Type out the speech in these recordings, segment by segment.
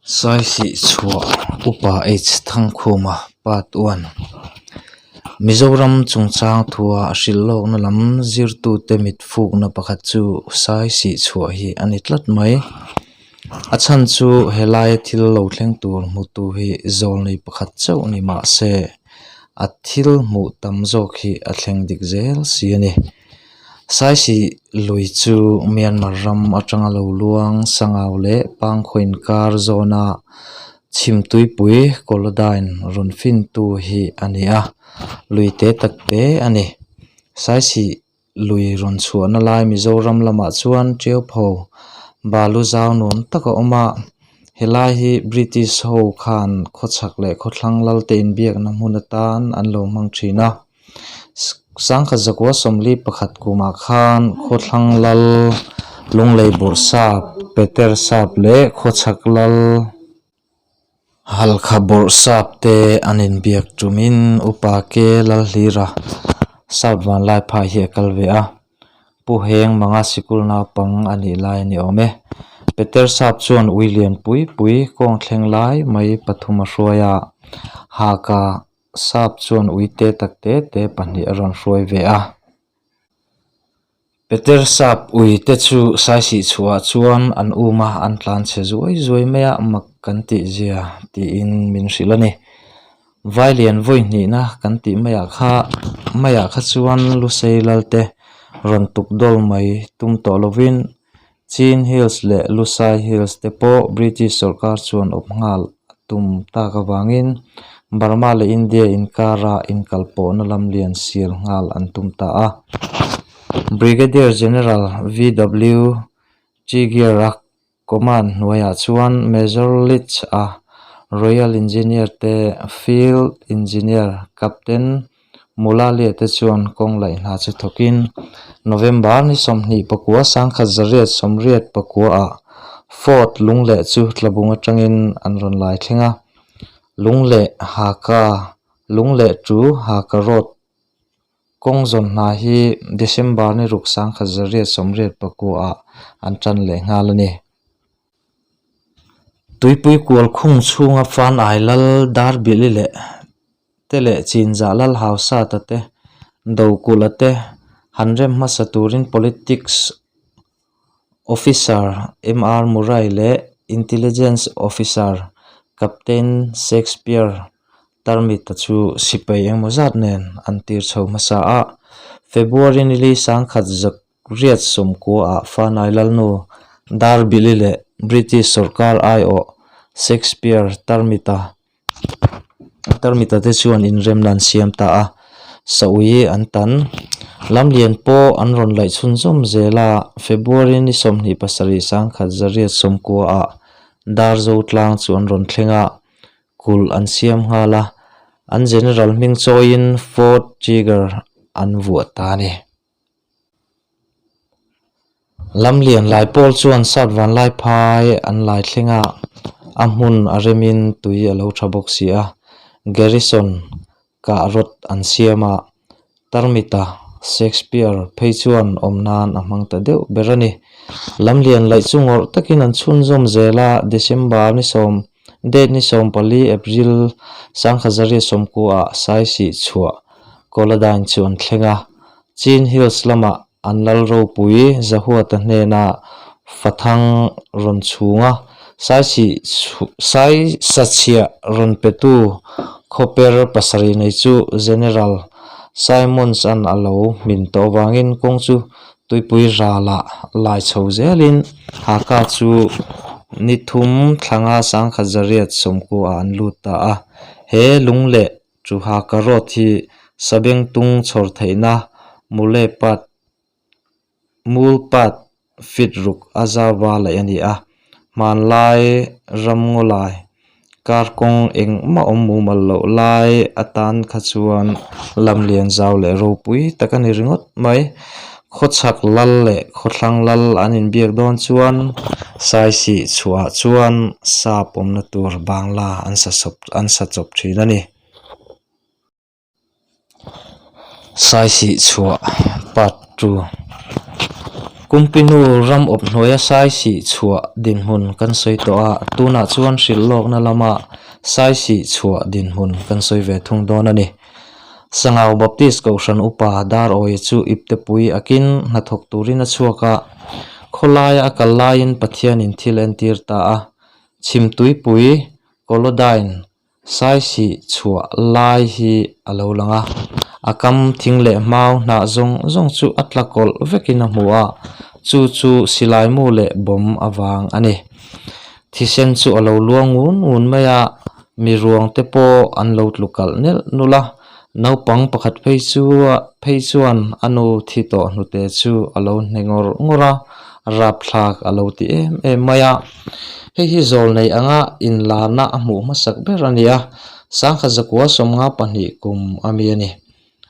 Saisihchhuah Upa H Thangkhuma Part One Mizoram chungchang thua a hrilh lawkna lam zirtute mit fukna pakhat chu Saisihchhuah hi a ni tlat mai. A chhan chu helaia thil lo thleng tur hmutu hi zawlnei pakhat chauh ni mah se a thil hmuh tam zawk hi a thleng dik zel si a ni. Saisih lui chu Myanmar ram atanga lo luang Sangau leh Pangkhaw inkar zawna chhimtuipui Kolodyne rawn fintu hi a ni a, lui te tak te a ni. Saisih lui rawn chhuahna lai Mizoram lamah chuan Tiaupho balu zau nuam tak a awm a, helai hi British ho khan khawchhak leh khawthlang lalte inbiakna hmun atan an lo hmang thin a. Sangkhat zakua sawmli pakhat kumah khan khawthlang lal Lunglei Bawrhsap Peter Sap leh khawchhak lal Halkha Bawrhsap te an inbiak tumin Upa Ke Lalhlira South Vanlaiphai hi a kal ve a. Pu Heng Manga sikul naupang a nih lai a ni awm e. Peter Sap chuan ui lian pui pui kawng thleng lai mai pathum a hruai a, Haka Sap chuan uite tak te te pahnih a rawn hruai ve a. Peter Sap uite chu saisih chhuah chuan an um a, an tlan chhe zuai zuai mai a, mak kan tih zia tiin min hrilh a ni. Vailian vawi hnihna kan tih maiah kha maiah kha chuan Lusei Lalte rawn tuk dawl mai tum tawh lovin Chin Hills leh Lusai Hills te pawh British sawrkar chuan awp nghal a tum tak avangin Burma leh India inkara inkalpawhna lam lian sial nghal an tum ta a. Brigadier General VW Chigier-a command hnuaiah chuan Major Leach-a Royal Engineer te Field Engineer Captain Mulalia te chuan kawng laih hna chu thawkin November ni 29 1984 ah Fort Lungleh chu tlabung atangin an rawn lai thleng a, Lungleh Haka Lungleh to Haka Road kawng zawn hna hi December ni 1989 ah an tan leh nghal a ni. Tuipui kual khung chhunga fan ai lal dar bilh leh te leh chinzah lal hausa ta te, dokulh a te han rem hmasa turin Politics Officer MR Murray leh Intelligence Officer Captain Shakespeare Tarmita chu sipai engmaw zat nen an tir chho hmasa a, February nili 10,000 Riat sawmkuaah Fanai Lalnu Darbilly leh British sawrkar aiawh Shakespeare Tarmita Tarmita te chuan inremna an siam ta a, Saui an tan. Lamlian pawh an rawn laih chhunzawm zel a, February ni 27 sangkhat zariat sawmkuaah Darzo tlang chu an rawn thleng a, kulh an siam nghal a, an General hming chawiin Fort Tiger an vuah ta a ni. Lamlian lai pawl chuan sat van lai phai an lai thleng a, a hmun a remin tui a lo tha bawk si a, Garrison kah rawt an siam a, Tarmita Shakespeare phei chuan awm nan a hmang ta deuh ber a ni. Lamlian laih chu ngawrh takin an chhunzawm zel a, December ni sawm date ni 14 April 1990 ah Saisih chhuah Kawladine chu an thleng a. Chin Hills lamah an lal ropui Zahuata hnena fathang rawn chhunga Saisih Sai sachhiah rawn petu khawper pasarih nei chu General Simons-a'n a lo hmin tawh avangin kawng chu tuipui ralah lai chho zelin Haka chu ni thum thlanga 1990 ah an lut ta a. He lung leh Chuha carrot hi sabengtung chhawr theihna mule pat mul pat fit ruk a zauva laih a ni a, hmanlai ramngaw lai kar kawng engmah awm mumal loh lai atan kha chuan lamlian zau leh ropui tak a ni ringawt mai. Khawchhak lal leh khawthlang lal an inbiak dawn chuan saisih chhuah chuan sap awmna tur bangla an sa sawp an sa chawp thin a ni. Saisih chhuah part two. Kumpinu ram awp hnuaia saisih chhuah dinhmun kan sawi tawh a, tunah chuan hrilh lawkna lama saisih chhuah dinhmun kan sawi ve thung dawn a ni. Sangau Baptist Kohhran Upa Darawi chu iptepui akin hnathawk turin a chhuak a, khawlaia a kal laiin Pathianin thil entir ta a, Chhimtuipui, Kolodyne, Saisih chhuah lai hi a lo lang a, a kam thing leh hmau hnah zawng zawng chu a tla kawlh vekin a hmu a, chu chu silai mu leh bawm avang a ni. Thisen chu a lo luang ngun ngun mai a, mi ruang te pawh an lo tlu kalh nelh nulh a, naupang pakhat phei chu phei chuan a nu thi tawh hnute chu a lo hne ngawr ngawr a, rapthlak a lo ti em em mai a. Hei hi zawl nei anga inlarna a hmuh hmasak ber a ni a, sangkhat zakua 52 kum a mi a ni.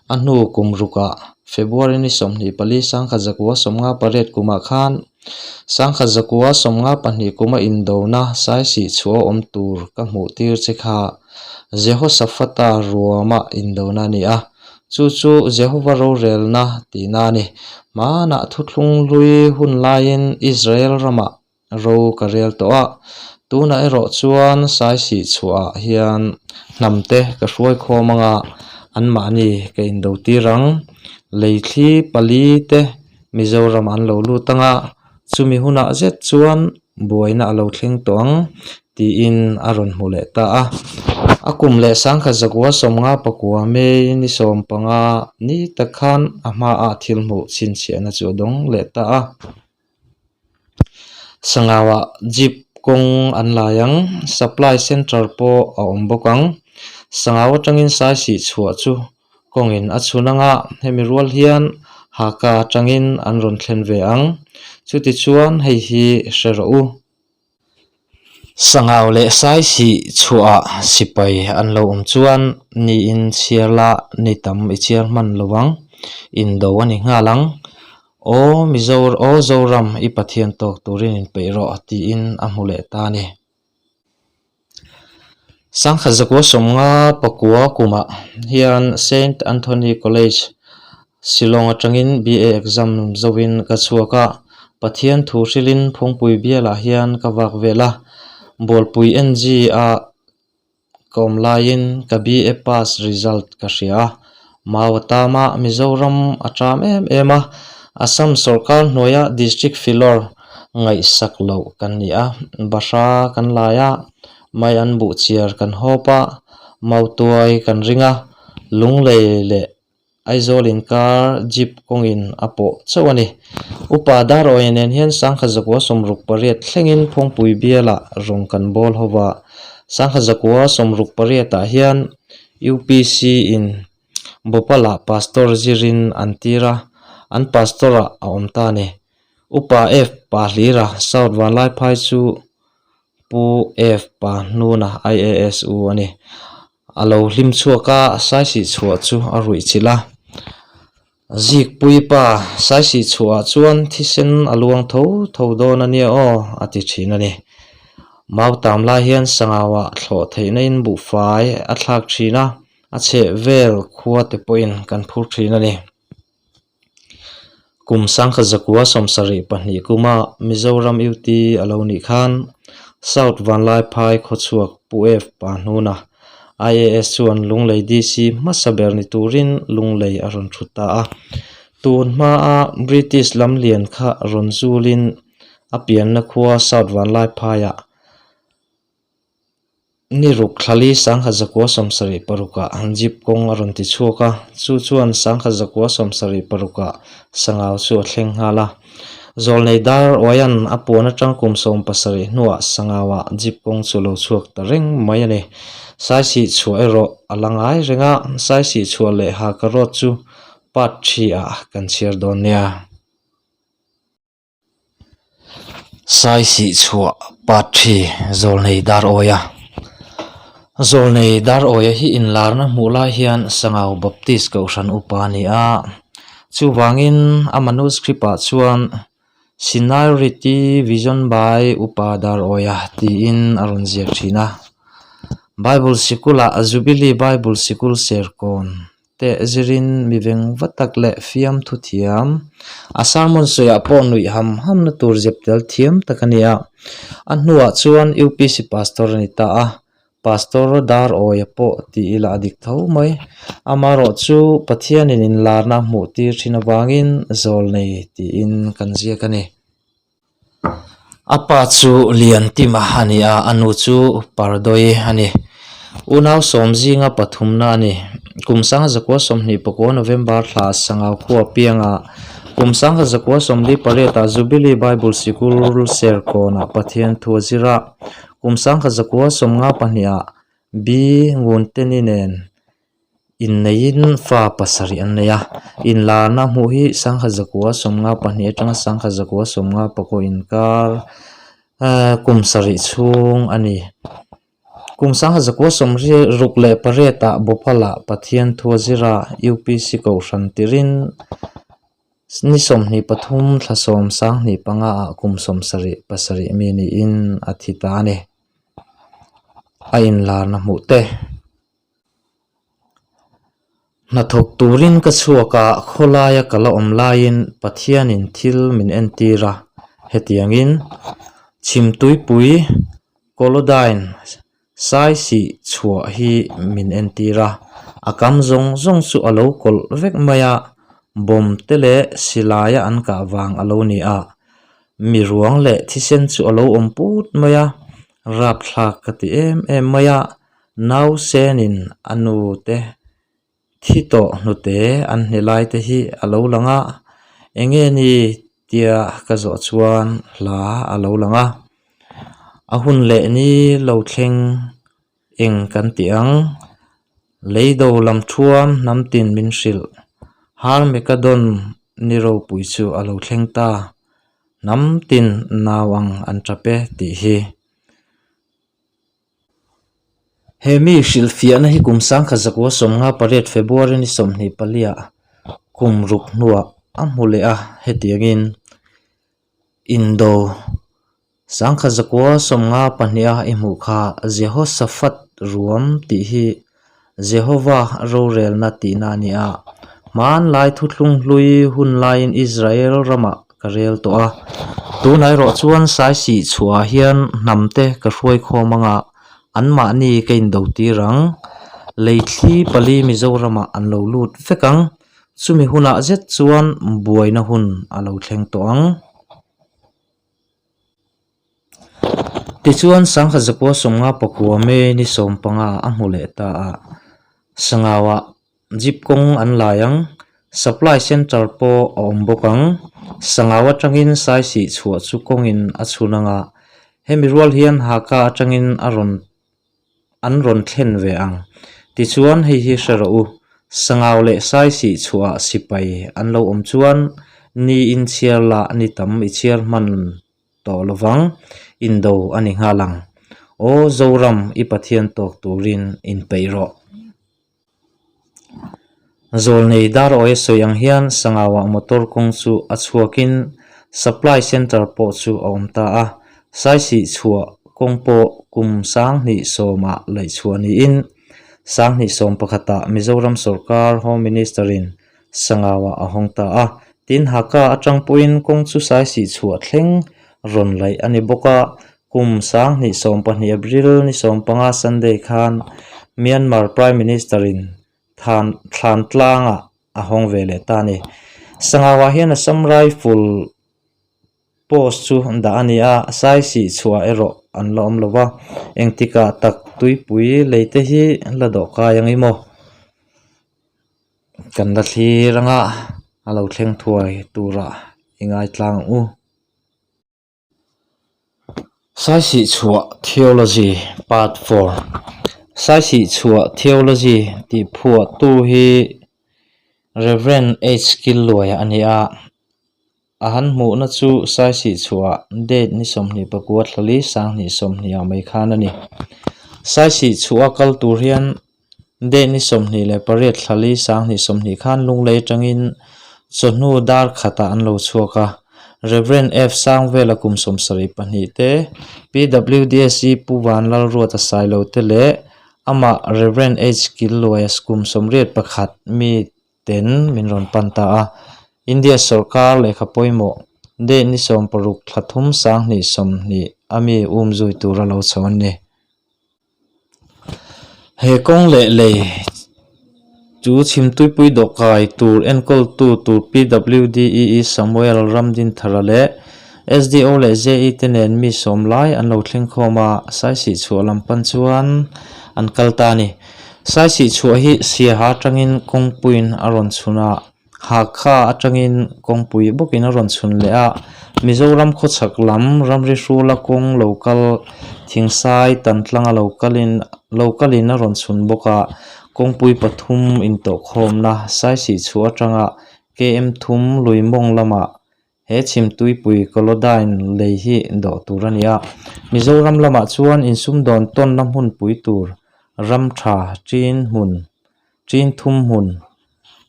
A hnu kum rukah February ni 24 sangkhat zakua 58 kumah khan sangkhat zakua 52 kuma indona saisih chhuah awm tur ka hmuh tir che kha Jehoshaphat-a ruama indona a ni a, chu chu Jehova rorelna tihna a ni. Hmanah thuthlung hlui hun laiin Israel ramah ro ka rel tawh a, tunah erawh chuan saisih chhuahah hian hnamte ka hruai khawm anga anmahni ka indo tir ang. Leithli pali te Mizoram an lo lut anga chumi hunah zet chuan buaina a lo thleng tawh ang tiin a rawn hmu leh ta a. A kum leh sangkhat zakua 59 May ni 15 ni tak khan a hmaah thil hmuh chhinchhiahna chu a dawng leh ta a. Sangauah jeep kawng an lai ang, supply centre pawh a awm bawk ang. Sangau atangin saisih chhuah chu kawngin a chhun anga hemi rual hian Haka atangin an rawn thlen ve ang. Chutichuan hei hi hre rawh u. Sangau leh saisih chhuahah sipai an lo awm chuan niin chhiar la ni tam i chhiar hman lo ang, indo a ni nghal ang. Aw Mizo aw Zoram i Pathian tawk turin inpeih rawh tiin a hmu leh ta a ni. Sangkhat zakua 59 kumah hian Saint Anthony College, Shillong atangin BA exam zoin ka chhuak a, Pathian thu hrilhin Phungpui bialah hian ka vak vel a, Bualpui NG a ka awm laiin ka BA pass result ka hria a, Mau a tam a, Mizoram a ṭam em em a, Assam sawrkar hnuaia District Filawr ngaihsak loh kan ni a, Bahra kan lai a, mai an buhchiar kan hawp a, Mautuai kan ring a, Lunglei leh Aizawl inkar jeep kawngin a pawh chauh a ni. Upa Darawia nen hian sangkhat zakua 68 thlengin Phawngpui bialah rawng kan bawl ho va. Sangkhat zakua 68 ah hian UPC in Bhopal-ah Pastor zirin an tir a, an Pastor ah a awm ta a ni. Upa F Pa Hlira, South Vanlaiphai chu Pu F Pa Hnuna IAS u a ni. A lo hlim chhuak a, saisih chhuah chu a ruih chilh a. Zikpui pa, saisih chhuahah chuan thisen a luang tho tho dawn a nia aw, a ti thin a ni. Mau tam lai hian sangauah thlawh theihna in buhfai a thlak thin a, a chheh vel khua te pawhin kan phur thin a ni. Kum sangkhat zakua 72 kuma Mizoram UT a lo nih khan South Vanlaiphai khawchhuak Pu F Pahnuna, IAS chuan Lunglei DC hmasa ber ni turin Lunglei a rawn thut ta a. Tun hmaa British lamlian kha rawn zulin a pianna khua South Vanlaiphaiah Ni ruk thlali sangkhat zakua 76 ah jeep kawng a rawn ti chhuak a, chu chuan sangkhat zakua 76 ah sangau chu a thleng nghal a. Zawlnei dar Uaian a puan atang kum 17 hnuah sangau ah jeep kawng chu lo chhuak ta reng mai a ni. Saisih chhuah erawh a la ngai reng a, saisih chhuah leh haka road chu part 3 ah kan chhiar dawn nia. Saisih chhuah part 3 Zawlnei Darawia Zawlnei Darawia hi inlarna hmuh lai hian Sangau Baptist Kohhran upa a ni a, chuvangin a manuscript ah chuan Seniority Vision by Upa Darawia tiin a rawn ziak thin a. Bible sikulah Jubilee Bible Sikul Serkawn. te zirin mi vengva tak leh fiamthu thiam. A sermon sawiah pawh nuih ham hamna tur zep tel thiam tak a ni a. A hnuah chuan UPC pastor a ni ta a, Pastor dar awia pawh ti ila a dik tho mai. Amaherawh chu Pathianin inlarna a hmuh tir thin avangin zawl nei tiin kan ziak a ni. A pa chu Liantima a ni a, a nu chu Pardawi a ni. Unau sawm zinga pathumna a ni. Kum sangha zakua 29 November thla Sangau khua pianga kum sangha zakua 48 ah Jubilee Bible Sikul Serkawnah Pathian thu a zir a. Kum sangkhat zakua 52 ah B Ngunteni nen inneiin fa pasarih an nei a, inlarna hmuh hi sangkhat zakua 52 atanga sangkhat zakua 54 inkar ehh kum sarih chhung a ni. Kum sangkhat zakua 68 ah Bhopal ah Pathian thu a zir a, UPC Kohhran tirin Ni 23 thla sawm 25 ah kum 77 mi niin a thi ta a ni. A inlarna hmuh te. Hnathawk turin ka chhuak a, khawlaia ka la awm laiin Pathianin thil min entir a, hetiangin Chhimtuipui Kolodyne Saisih chhuah hi min entir a, a kam zawng zawng chu a lo kawlh vek mai a, bawm te leh silaia an kah vang a lo ni a, mi ruang leh thisen chu a lo awm put mai a, rapthlak ka ti em em mai a, nausenin a nu te thi tawh hnute an hne lai te hi a lo lang a, eng nge ni tia ka zawh chuan hla a lo lang a, a hun leh ni lo thleng eng kan tih ang, leido lam thuam hnam tin min hrilh, Harmekadon ni ropui chu a lo thleng ta, hnam tin nau ang an tap e tih hi. He mi hrilhfiahna hi kum sangkhat zakua 58 February ni 24 ah kum ruk hnuah a hmu leh a, hetiangin Indo sangkhat zakua 52 a i hmuh kha Jehoshaphat ruam tih hi Jehovah rorelna tihna a ni a, hmanlai thuthlung hlui hun laiin Israel ramah ka rel tawh a, tunah erawh chuan saisih chhuahah hian hnamte ka hruai khawm anga anmahni ka indo tir ang, lei thli pali Mizoramah an lo lut vek ang, chumi hunah zet chuan buaina hun a lo thleng tawh ang. Tichuan sangkhat zakua 59 May ni 15 a hmu leh ta a, Sangauah Jeep kawng an lai ang, Supply Centre pawh a awm bawk ang, Sangau atangin Saisih chhuah chu kawngin a chhun anga hemi rual hian Hakha atangin a rawn an rawn thlen ve ang. Tichuan hei hi hre rawh u, Sangau leh Saisih chhuahah sipai an lo awm chuan ni inchhiar lah ni tam i chhiar hman tawh lovang, indo a ni nghal ang. Aw Zoram, i Pathian tawk turin inpeih rawh. Zawlnei dar awia sawi ang hian Sangauah motor kawng chu a chhuakin supply centre pawh chu a awm ta a, Saisih chhuah kawng pawh kum 2010 ah laih chhuah niin 2011 ah Mizoram sawrkar Home Minister in Sangauah a hawng ta a, tin Hakha atang pawhin kawng chu Saisih chhuah thleng rawn laih a ni bawk a, Kum 2012 April ni 15 Sunday khan Myanmar Prime Minister in than thlan tlangah a hawng ve leh ta a ni. Sangauah hian Assam Rifle post chu dah a ni a, Saisih chhuah erawh an la awm lo va, engtikah tak tuipui lei te hi la dawh kai ang i maw? Kan la thlir anga a lo thleng thuai turah i ngaitlang ang u. Saisih chhuah Theology Part 4 Saisih chhuah Theology tih phuahtu hi Rev H Killuaia a ni a, a han hmuhna chu Saisih chhuah date ni 29 thlali 2020 ah mai khan a ni. Saisih chhuah kal tur hian Date ni 28 thlali 2020 khan Lunglei atangin chawhnu dar khatah an lo chhuak a, Rev. F. Sangvela kum 72 te, PWDSE Pu Vanlalruata Sailo te leh Amah Rev. H. Killuaia kum 81 mi ten min rawn pan ta a. India sawrkar lehkha pawimawh date ni 60 thla thum 20 20 a mi um zui tura lo chho an ni. He kawng leh lei chu chhimtuipui dawhkai tur enkawltu tur PWDEE Samuel Ramdinthara leh SDO leh JE te nen mi sawm lai an lo thleng khawm a, Saisih chhuah lam pan chuan an kal ta a ni. Saisih chhuah hi Siaha atangin kawngpuiin a rawn chhun a. Hakha atangin kawngpui bawkin a rawn chhun leh a, Mizoram khawchhak lam ramri hrula kawng lo kal Thingsai tan tlanga lo kalin lo kalin a rawn chhun bawk a, kawngpui pathum intawhkhawmna Saisih chhuah atanga KM thum lui mawng lamah he chhimtuipui Kolodyne lei hi dawh tur a ni a, Mizoram lamah chuan insumdawn tawnna hmunpui tur ram tha ṭin hmun ṭin thum hmun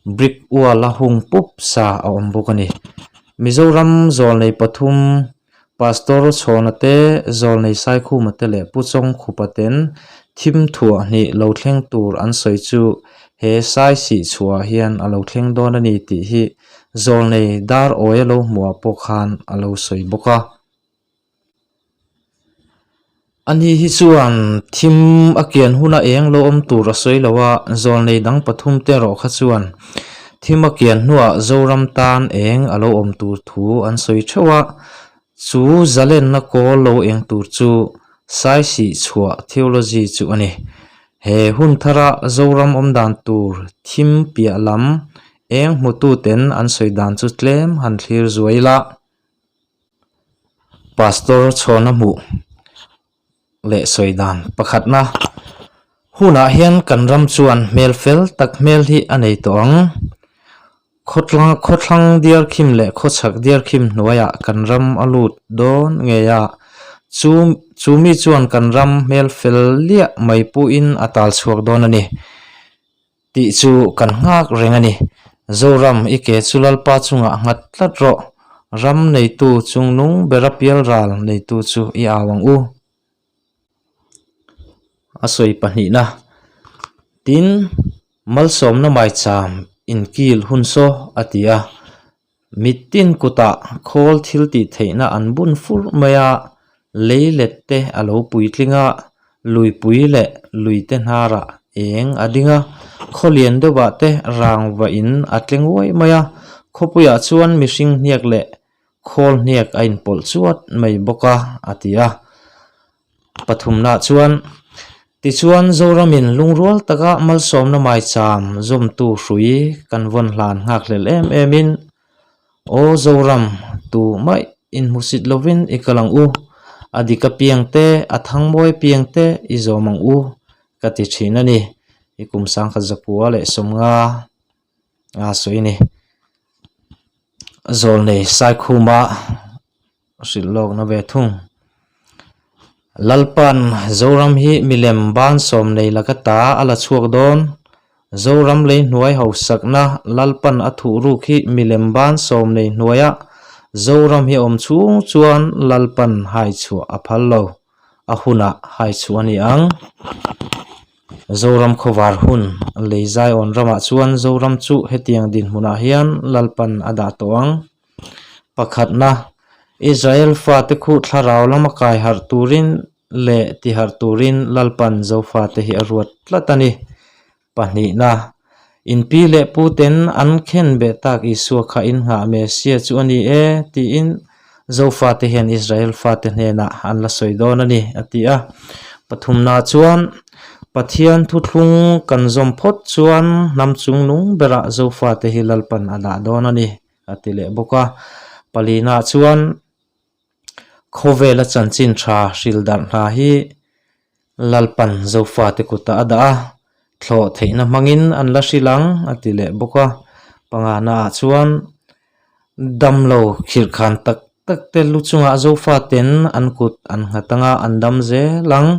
brick wall a hung pup sa a awm bawk a ni. Mizoram zawlnei pathum Pastor Chhawna te, Zawlnei Saikhuma te leh Pu Chawngkhupa ten thim thuah hnih lo thleng tur an sawi chu he sai sih chhuah hian a lo thleng dawn a ni tih hi Zawlnei dar awia lo hmuh ah pawh khan a lo sawi bawk a. Ani hi chuan thim a kian huna eng lo awm tur a sawi lo a, zawlnei dang pathum te erawh kha chuan thim a kian hnuah Zoram tan eng a lo awm tur thu an sawi theuh a, chu zalenna kawl lo eng tur chu Saisih chhuah theology chu a ni. He hun thara Zoram awm dan tur thim piah lam eng hmututen an sawi dan chu tlem han thlir zuai la. Pastor chhawna hmuh leh sawi dan pakhatna hunah hian kan ram chuan hmel fel tak hmel hi a nei tawh ang. Khawtlang khawthlang diarkhim leh khawchhak diarkhim hnuaiah kan ram a lut dawn ngei a, chu chu mi chuan kan ram hmel fel liah mai pawhin a tal chhuak dawn a ni. Tih chu kan nghak reng a ni. Zoram, i ke chu Lalpa chungah nghat tlat rawh. Ram neitu chungnung bera pialral neitu chu i au ang u. A sawi pahnihna, Tin, malsawmna maicham inkil hun saw, a ti a. Mittin kutah khawl thil tih theihna an bun fur mai a, lei let te a lo puitling a, luipui leh luite hnarah eng a ding a, khaw lian deuhah te rang va in a tle nguai mai a, khawpuiah chuan mihring hniak leh khawl hniak a inpawlh chuat mai bawk a, a ti a. Pathumnaah chuan, Tichuan Zoramin lungrual taka malsawmna maicham zawmtu hrui kan vawn hlan nghakhlel em emin, Aw Zoram, tu mai inhmusit lovin i kal ang u, a dik apiang te, a thangmawi apiang te i zawm ang u, ka ti thin a ni, i kum sangkhat zakua leh 50 a sawi a ni. Zawlnei Saikhuma. Hrilh lawkna ve thung. Lalpan Zoram hi milem ban sawm nei laka ta a la chhuak dawn. Zoram lei hnuai hausakna Lalpan a thuh ruk hi milem ban sawm nei hnuaia Zoram hi a awm chhung chuan Lalpan hai chhuah a phal lo. A hunah hai chhuah a ni ang. Zoram khawvar hun lei zaiawn ramah chuan Zoram chu hetiang dinhmunah hian Lalpan a dah tawh ang. Pakhatna, Israel fate khu thlarau lama kai harh turin leh ti harh turin Lalpan Zofate hi a ruat tlat a ni. Pahnihna, In pi leh puten an khen beh tak Isua kha in nghah Messiah chu a ni e, tiin Zofate hian Israel fate hnenah an la sawi dawn a ni, a ti a. Pathumna chuan, Pathian thuthlung kan zawm phawt chuan hnam chungnung berah Zofate hi Lalpan a dah dawn a ni. a ti leh bawk a. Palina chuan khawvela chanchin tha hril darh hna hi Lalpan Zofate kutah a dah a, thlawh theihna hmangin an la hril ang a ti leh bawk a. Pangana ah chuan damlo khirhkhan tak tak te lu chungah Zofaten an kut an nghat anga an dam zel ang,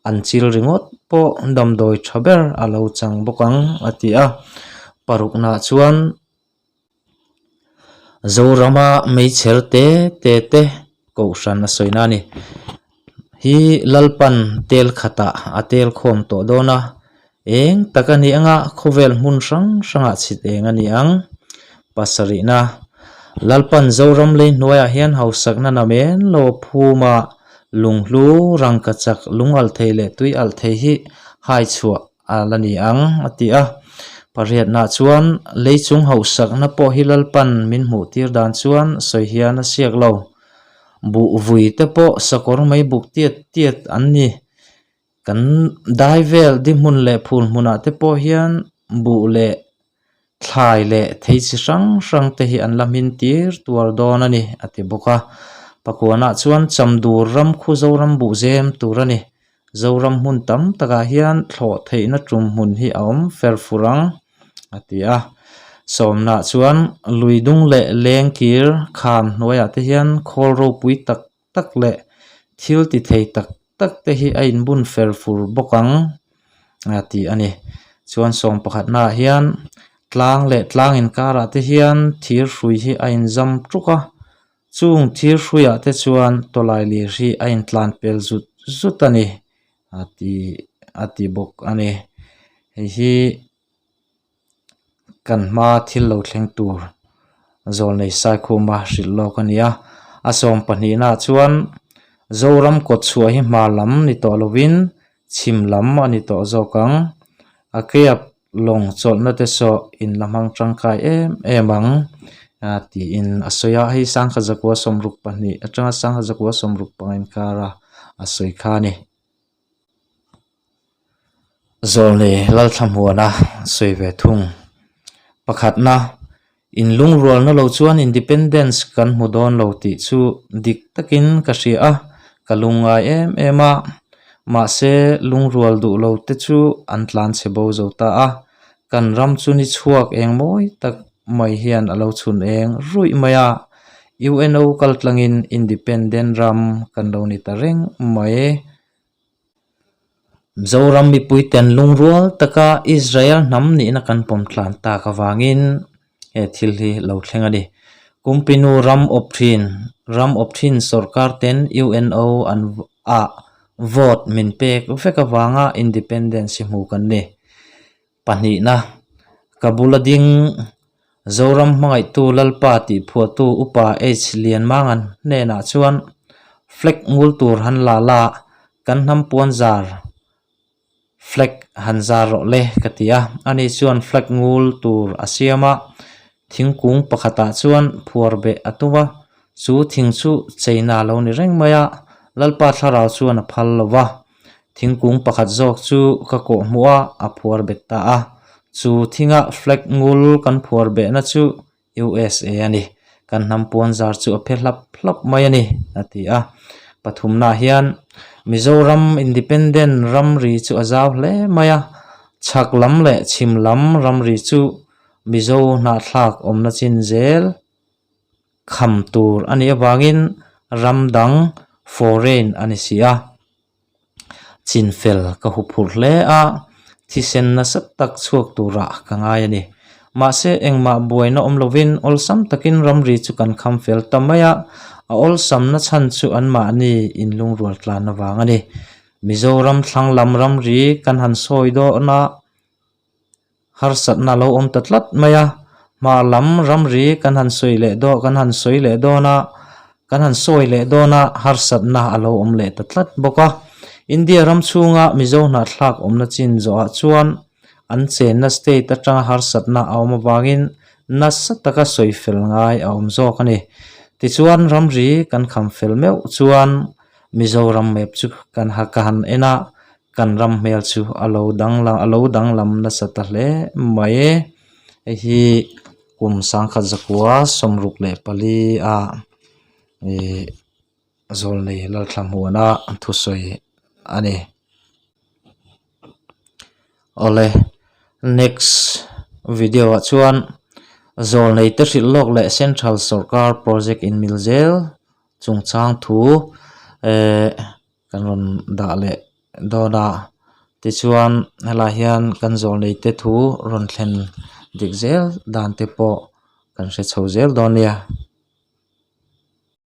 an chil ringawt pawh damdawi tha ber a lo chang bawk ang a ti a. Paruknaah chuan. Zorama meichher te te te kohhran a sawina a ni. hi Lalpan tel khatah a tel khawm tawh dawn a, eng tak a ni anga khawvel hmun hrang hrangah chhit eng a ni ang. Pasarihna, Lalpan Zoram lei hnuaiah hian hausakna namen lo phum a, lunghlu, rangkachak, lungalh thei leh tui alh thei hi hai chhuah a la ni ang, a ti a. Pariatnah chuan leichung hauhsakna pawh hi Lalpan min hmuh tir dan chuan sawi hian a siak lo. Buh vui te pawh sakawr mai buk tiat tiat an ni. Kan dai vel di hmun leh phul hmunah te pawh hian buh leh thlai leh thei chi hrang hrang te hi an la hmin tir tuar dawn a ni, a ti bawk a. Pakuanah chuan Chamdur ram khu Zoram buh zem tur a ni. Zoram hmun tam takah hian thlawh theihna tum hmun hi a awm fer fur ang, a ti a. Sawmnah chuan lui dung leh leng kir kham hnuaiah te hian khawl ropui tak tak leh thil ti thei tak tak te hi a inbun fer fur bawk ang, a ti a ni. Chuan sawm pakhatnaah hian tlang leh tlang inkarah te hian thir hrui hi a inzam tuk a. Chung thir hruiah te chuan tawlai lir hi a intlan pel zut zut a ni a ti a ti bawk a ni. Hei hi kan hma thil lo thleng tur zawlnei Saikhuma hrilh lawk a ni a. A sawm pahnihnaah chuan Zoram kawtchhuah hi hma lam ni tawh lovin chhim lam a ni tawh zawk ang. A keap lawng chawlhna te saw in la hmang tangkai em em ang a tiin a sawi a hei sangha zakua sawmruk pahnih atanga sangha zakua sawmruk panga inkar a a sawi kha a ni. Zawlnei Lalthlamuana sawi ve thung. Pakhatna In lungrualna lo chuan Independence kan hmu dawn lo tih chu dik takin ka hria a, ka lungngai em em a. Mahse, lungrual duh lo te chu an tlan chhe bo zo ta a, kan ram chu ni chhuak eng mawi tak mai hian a lo chhun eng ruih mai a, UNO kaltlangin Independent ram kan lo ni ta reng mai. Zoram mipuiten lungrual taka Israel hnam nihna kan pawm tlan tak avangin he thil hi lo thleng a ni. Kumpinu ram awp thin, ram awp thin sorkar ten UNO an ah vote min pek vek avanga independence hi hmu kan ni. Pahnihna, ka bula ding Zoram hmangaihtu Lalpa tih phuahtu Upa H Lianmangan hnenah chuan flag ngul tur han la la, kan hnam puan zar flag han zar rawh le ka ti a. Ani chuan flag ngul tur a siam a, thingkung pakhatah chuan phuar beh a tum a, chu thing chu cheina a lo ni reng mai a, Lalpa thlarau chuan a phal lo va. Thingkung pakhat zawk chu ka kawh hmuh a, a phuar bet ta a. Chu thinga flag ngul kan phuar behna chu USA a ni. Kan hnam puan zar chu a phe hlap hlap mai a ni, a ti a. Pathumnaah hian Mizoram Independent ramri chu a zau hle mai a. Chhak lam leh chhim lam ramri chu Mizo hnahthlak awmna chin zel kham tur a nih avangin ram dang foreign a ni si a, chinfel ka hu phurh hle a, thisen nasa tak chhuak turah ka ngai a ni. Mahse engmah buaina awm lovin awlsam takin ramri chu kan kham fel ta mai a, a awlsamna chhan chu anmahni inlungrual tlan avang a ni. Mizoram thlang lam ramri kan han sawi dawn a. Harsatna a lo awm ta tlat mai a, hma lam ramri kan han sawi leh dawn kan han sawi leh dawn a, kan han sawi leh dawn a harsatna a lo awm leh ta tlat bawk a. India ram chhunga Mizo hnahthlak awmna chin zawhah chuan an chenna state atanga harsatna a awm avangin nasa taka sawi fel ngai a awm zawk a ni. Tichuan ramri kan kham fel meuh chuan Mizoram map chu kan ha ka han en a. Kan ram hmel chu a lo danglam a lo danglam nasa ta hle mai hei hi kum sangkhat zakua sawmruk leh pali a ihh zawlnei Lalthlamuana thusawi a ni. Awle next video ah chuan zawlnei te hrilh lawk leh central sawrkar project in mil zel chungchang thu ehh. Kan rawn dah leh dawn a tichuan helaiah hian kan zawlnei te thu rawn thlen dik zel dan te pawh kan hre chho zel dawn nia.